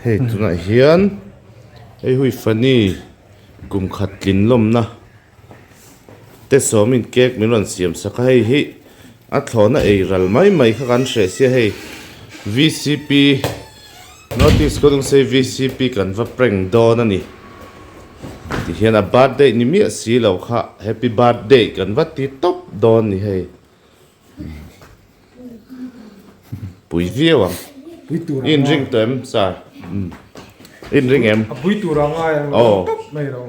Hei tunah hian hei hui funny kum khat tlin lawmna te sawmin cake min rawn siam sak a hei hi a thlawhna ei ral mai mai kha kan hreh sia hei vcp notice kawng sei vcp kan va prank dawn a ni tihian a birthday ni miah si lo kha happy birthday kan va ti tawp dawn a ni hei. Pui viau ang. Pui tur ang. In ring tawh em sir? In ring em? A pui tur ang ai ang lo tawp mai lo.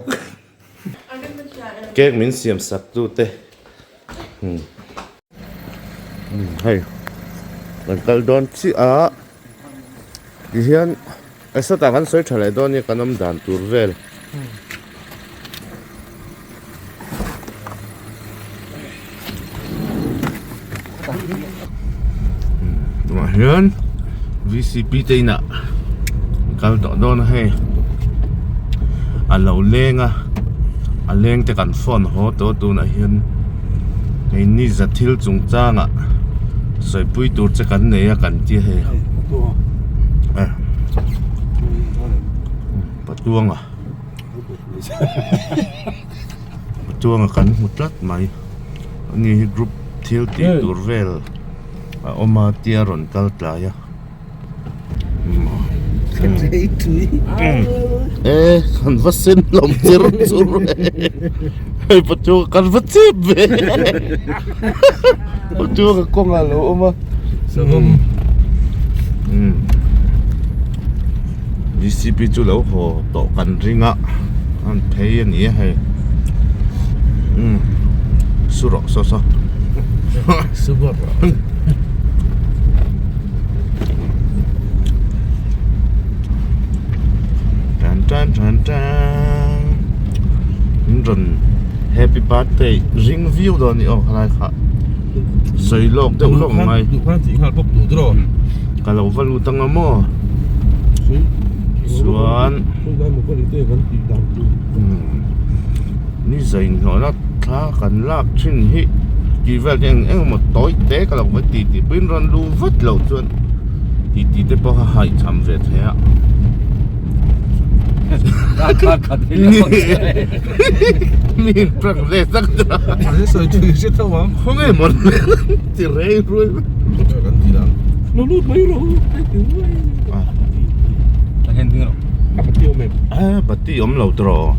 Cake min siam sak tu te. Hei kan kal dawn chiah a tihian sawtah kan sawi tha leh dawn nia kan awm dan tur vel. Tunah hian vcp te inah kal tawh dawn a hei a lo leng a a leng te kan phone haw tawh tunah hian hei ni za thil chungchang ah sawipui tur che kan nei a kan tia hei patuanga. Chuanga kan hmu tlat mai ani hi group thil tih tur vel a awm a tia rawn kal tlai a e kan va sen hlawm chir chur e hei pachuanga kan va chep ve pachuanga kawngah a lo awm a J C B chu lo haw tawh kan ring a an phei a ni a hei umm su rawh saw saw su rawh tan tan tan tan in rawn happy birthday ring viau dawn a ni aw khalai kha. Sawi lawk deuh lawk mai. Duh khan tih nghal bawk duh tawh. Ka lo va lut anga maw. Chuan ni zain hlawhna thla kan lak thin hi tih vel te eng eng emaw tawi te ka lo va ti tih pawhin rawn lu vat loh chuan tih tih te pawh kha haihchham ve thei a. Mi in prank ve tak ta. An sawi thui hre tho ang. Khawnge maw ti rei ruai. Kan ti lang. Lo lut mai rawh u. A hen ding rawh. A bati awm em? A bati awm lo tawh.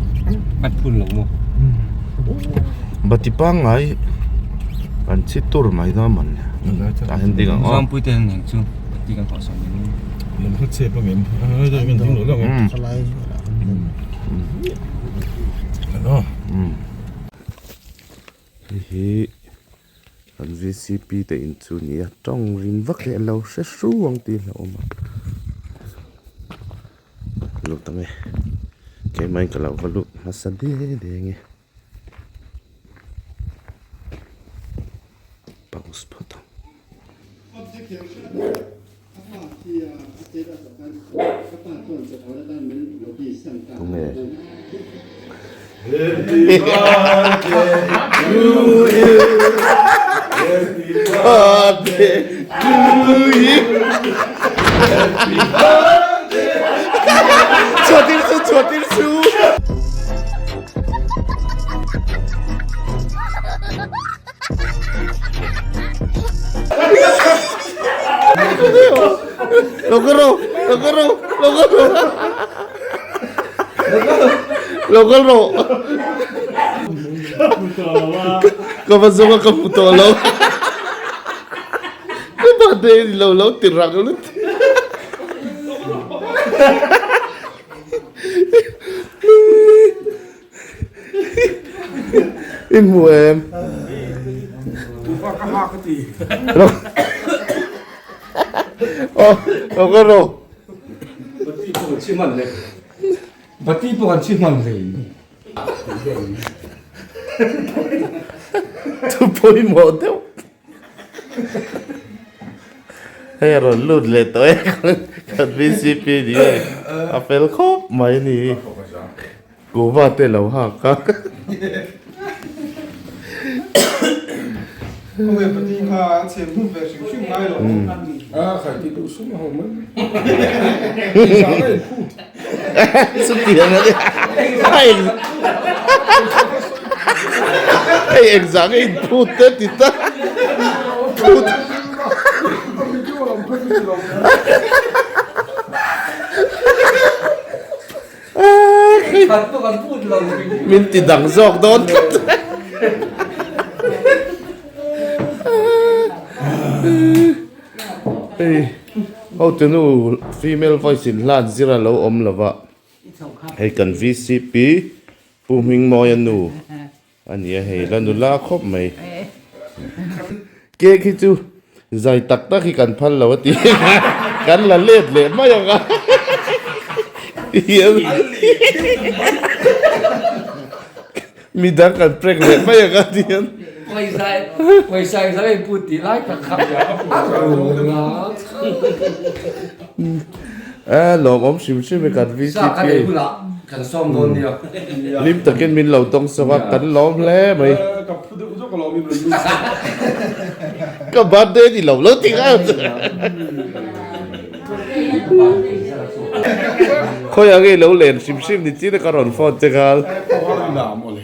An phun lo maw? Bati pangngai kan chhi tur mai dawn mawn le. Tah hian ding ang aw. Zampui te hian chu bati kan thawh sawn in. Lam kha chep ang em? A kan ding lo lang ang. Hei hi kan vcp te in chu a ni a tawng ring vak leh lo hre hru ang tih a hlauhawm a lut ang e keimah in ka lo va lut hmasa de de ang e pause phawt ang. Tunge Happy birthday to you Chhuah tir su chhuah tir su. Lo kal rawh, lo kal rawh, lo kal rawh. Lo kal rawh. Ka va zawng a ka hmu tawh lo. Ka birthday a ni lo lo ti rang lut. I hmu em? Tupa ka ha ka ti. Oh, lo ka ro. Bati pawh kan chhi hman le. Bati pawh kan chhi hman le. Thu pawimawh deuh. Hei a rawn lut leh tawh e kan vcp ni e a fel khawp mai a ni kuhva te lo hak a. Chutiang a ni. Hei engzah nge inphut te ti ta. Phut. Min ti dang zawk dawn tlat. Hei hotenu female voice in hlan zir a lo awm lo va, hei kan VCP Pu Hmingmawia nu a ni a hei la nula khawp mai. Cake hi chu zai tak tak hi kan phal lo a ti kan la let leh mai ang a midang kan prank leh mai ang a ti hian Pawisa i zai put tih lai tak kha A lawmawm hrim hrim e kan VCP. Sa kan ei hunah kan sawm dawn nia. Hlim takin min lo tawng sawm a, kan lawm hle mai. Ka phu deuh zawk alawm i rawn lut. Ka birthday ni lo lo ti nghal. Khawiah nge i lo len hrim hrim ni chin a ka rawn phone che nghal.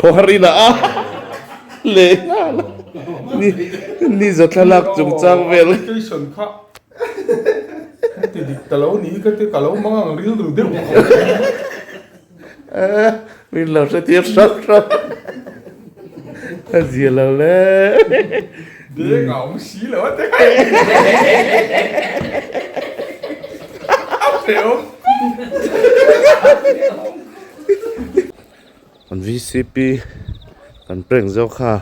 Khawhar inah a leh nghal a. Ni ni za thlalak chungchang vel. Ti dik ta lo ni ka ti ka lo mang ang rilru deuh Min lo hre tir hrap hrap a zia lo le. Deng a awm si lo a te a hrehawm. Kan VCP kan prank zawk kha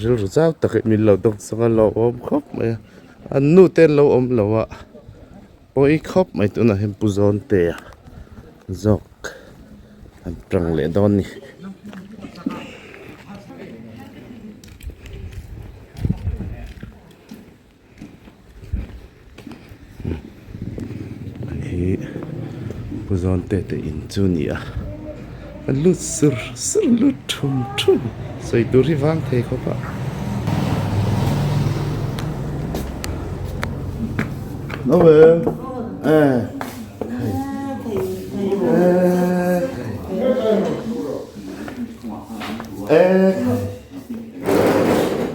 rilru zau tak in min lo dawng chang a lawmawm khawp mai a an nu te an lo awm lo a pawi khawp mai tunah hian Pu Zawntea zawk an prank leh dawn a ni. Hei Pu Zawnte te in chu a ni a a lut sur sur lut thum thum sawi tur hi vang thei khawp a.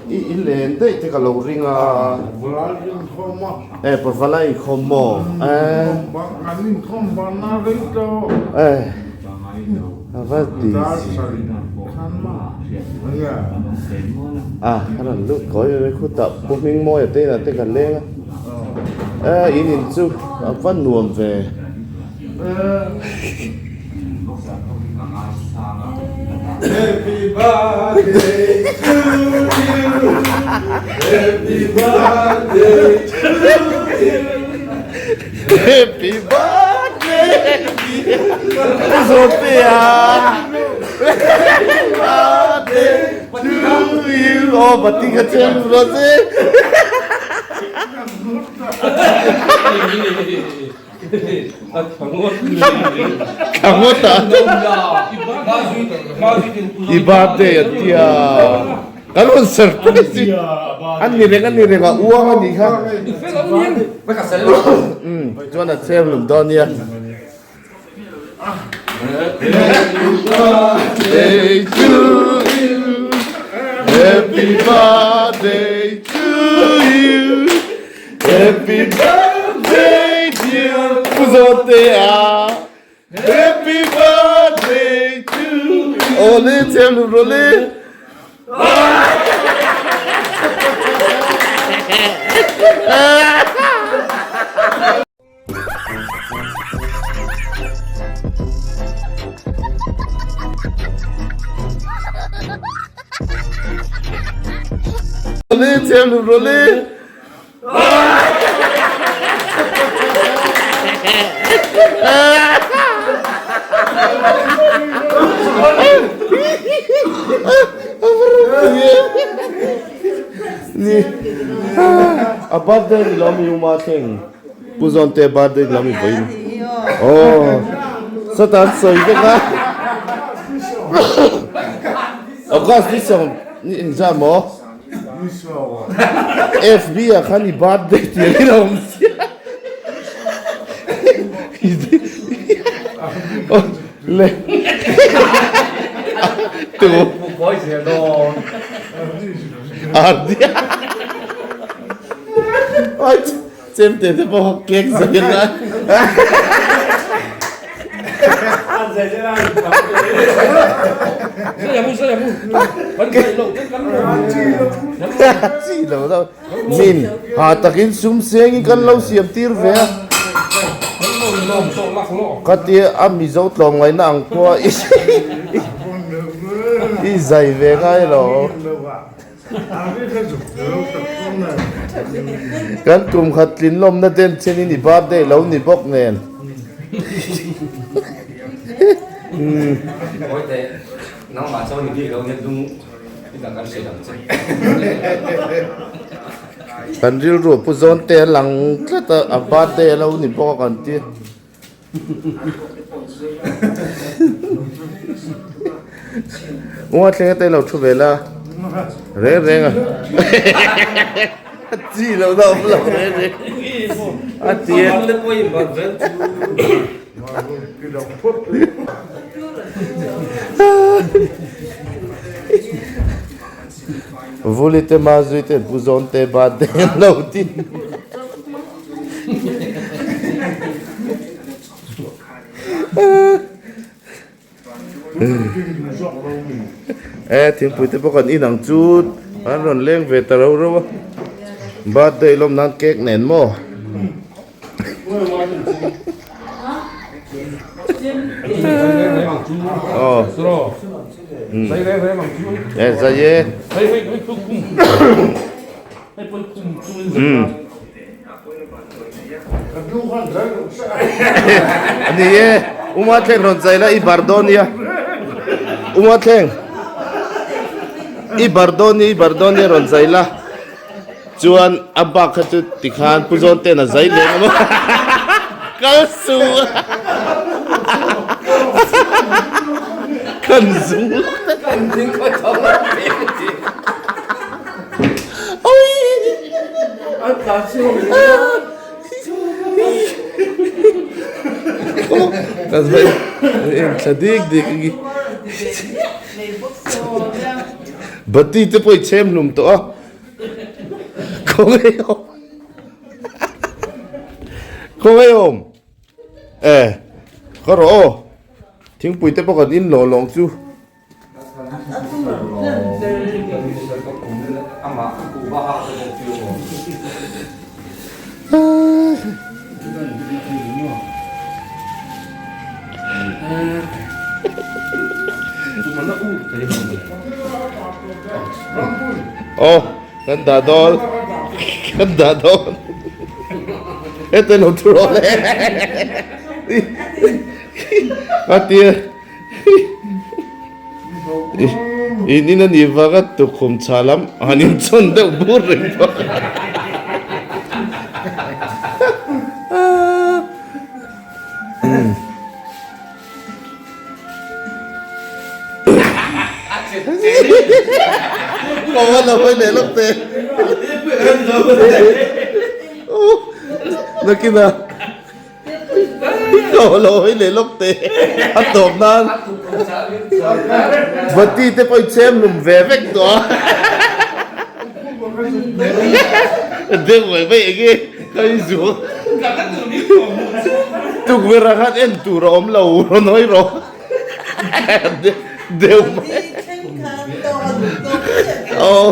I i len daih te ka lo ring a. Pavalai inkhawm a. E pavalai inkhawm maw? E. An inkhawm ban a rei tawh. E. A va ti. A ka rawn lut kawi mai khutah Pu Hmingmawia te inah te kan leng a. E in in chu a va nuam ve. Happy birthday to you Happy birthday to you Happy birthday Pu Zawtea Happy birthday to you Aw bati ka cheng rawh se. Thangawta i birthday an tia kan rawn surprise hi an ni reng an ni reng a uang a nih kha chuan a chhem lum dawn nia Happy birthday to you Happy birthday to you Happy birthday dear Pu Zawtea Happy birthday to you Awle chhem lum rawh le Awle chhem lum rawh le. A birthday ni lo mi uma thleng Pu Zawnte birthday ni lo mi vawiin aw satan sawi vek a August ni sawm ni engzah maw? FB ah khan i birthday tih ang in a awm sia. Le. Tu. Ardi. Chemte te pawh cake zai a. Chi lo lo min ha takin sum sengin kan lo siam tir ve a ka tia a mizo tlawm ngaihna ang pawh i zai ve ngai lo. Kan kum khat tlin lawmna den chenin i birthday lo ni bawk nen. Kan rilru pu zawn te a lang tlat a, a birthday a lo ni bawk a kan ti. Unga thleng ata ilo thu vel a reng reng a a chi lo na awm lo reng reng a ti a Vuli te Mazui te Buzawn te birthday an lo ti. E thingpui te pawh kan in ang chu an rawn leng ve ta rau rau a birthday lawm nan cake nen maw. Aw e zai e. Ani e uma thleng rawn zai la i bar dawn nia uma thleng i bar dawn nia i bar dawn nia rawn zai la chuan a bak kha chu tikhan pu zawn ten a zai leh ang kal suh kan zung Bati te pawh i chhem hlum tawh a khawngaih awm khawngaih awm e ka rawh aw thingpui te pawh kan in lawh lawng chu. Aw kan dah dawn kan dah dawn heta lo thu rawh le a tia. In in a nih vanga tukhum chha lam han inchawn deuh bur reng bawk a. Kaw a lo hawi leh lawk teh. Nakinah. Lo lo hawi leh lawk teh a tawp nan bati te pawh i chhem hlum ve vek tawh a deuh mai mai eng nge ka i zual tukverh ah khan en tur a awm lo rawn hawi rawh deuh mai aw.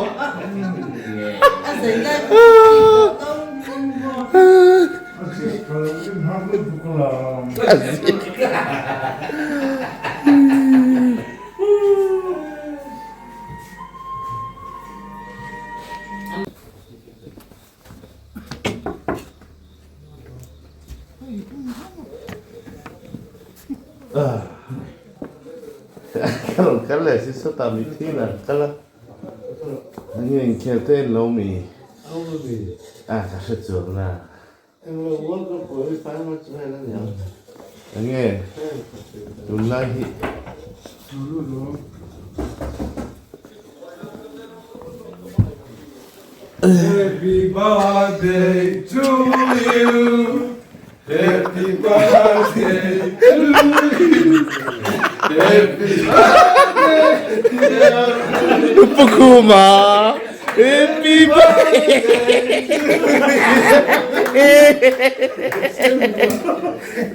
Kal leh si sawtah mitthi in an kal a. An inkhel te en lo mi? A ka hre chuang na. Enge tunlai hi. Happy birthday to you Happy birthday to you Happy birthday dear Pu Khuma Happy birthday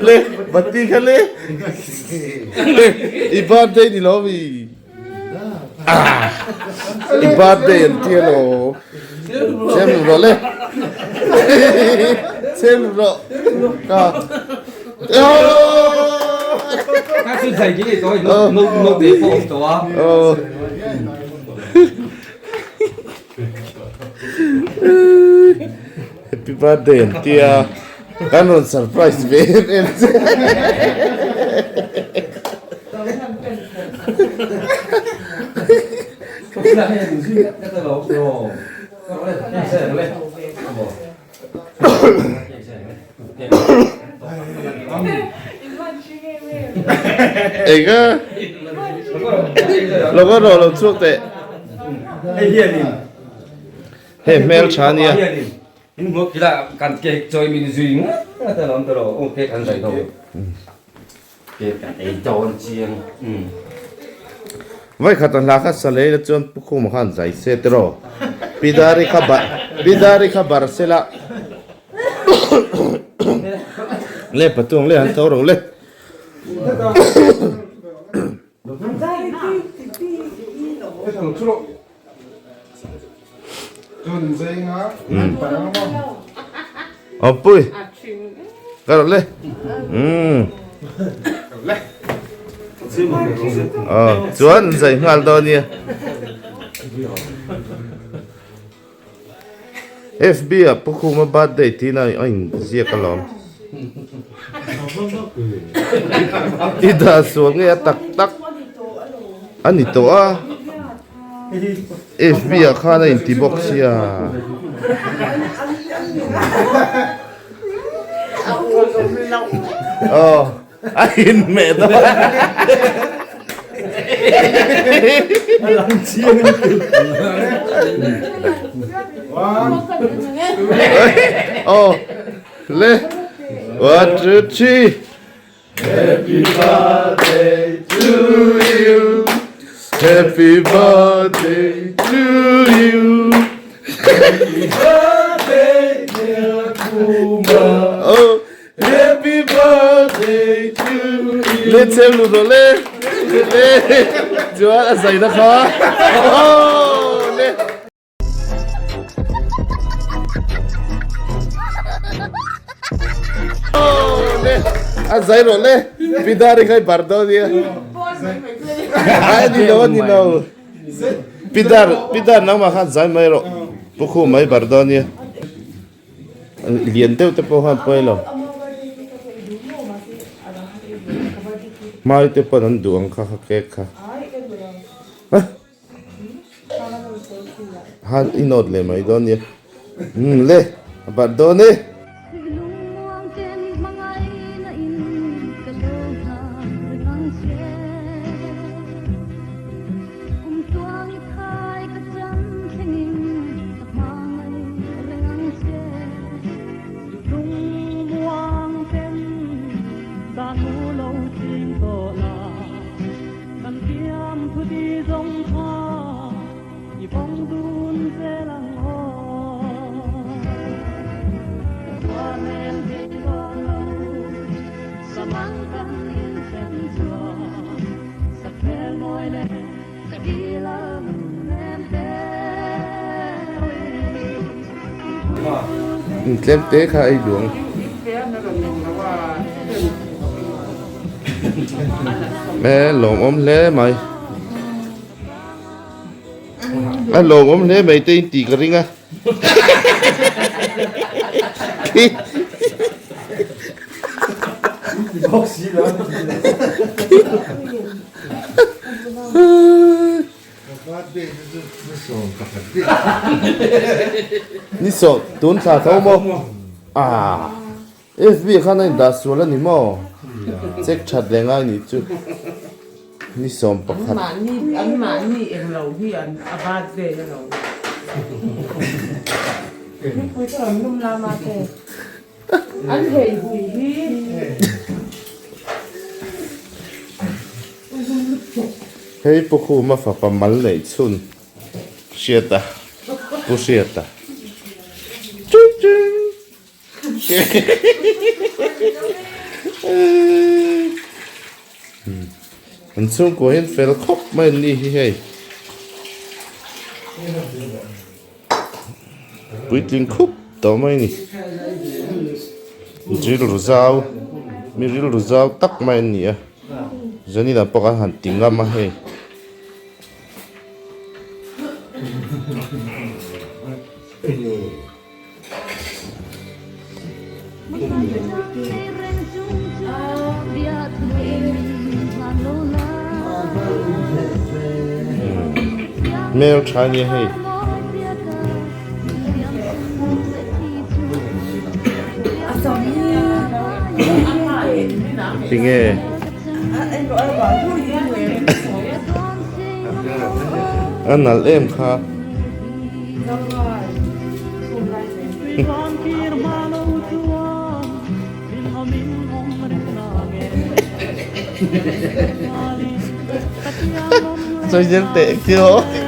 Le bati kha le I birthday ni lo mi I birthday an tia lo. Chem lu rawh le. Chem lu rawh. Ka. Ka chu zai ki nei tawh no no no te pawh awm tawh a. Happy birthday an tia. Kan rawn surprise ve em em che. Eng a? Lo ka rawh lo chhuak teh. Hei hmel tha ania. In hmuh kila kan cake chawi min zui ngat a lawm tawh aw cake an zai dawn cake kan ei dawn chiang umm. Vaikhat a hla kha sa lei la chuan Pu Khuma khan zai se tiraw Pi Dari kha Pi Dari kha bar se la le patung le han tho ro le. Awpui ka rawh le aw chuan zai nghal dawn nia FB ah Pu Khuma birthday tiin a inziak alawm i dah sual nge a tak tak a ni tawh a. FB ah khan a inti bawk sia. Aw a inhmeh dawn. Aw le one two three. Happy birthday to you Happy birthday to you Happy birthday dear Kuma Oh Happy birthday to you Le chem lu rawh le Le chuan a zai na kha Oh le A zai rawh le Pidari kha i bar dawn nia. Ai ni lo a ni lo. Pidar Pidar nangmah khan zai mai rawh. Pu Khum mai bar dawn nia. Lian deuh te pawh khan pawi lo. Hmai te pawn an duh ang kha kha cake kha. Han i nawt leh mai dawn nia. Umm le, a barh dawn e. Tlem te kha ei duang. E lawmawm hle mai. A lawmawm hle mai te in tih ka ring a. Ni sawm tun thla tho maw? Ah. FB khan a indah sual a ni maw? Check that leh ngai nih chu. Ni 11. An mahni englo hi an a birthday a lo. Hei Pu Khuma fapa mal neih chhun Hriata Pu Hriata Ching ching An chhungkua hian fel khawp mai an ni hi hei. Puitling khup tawh mai a ni. Rilru zau mi rilru zau tak mai an ni a. Zanin ah pawh kan han ti ngam a hei. Hmel tha a nia hei. Tinge a nalh em kha. Sawi zel teh khi aw.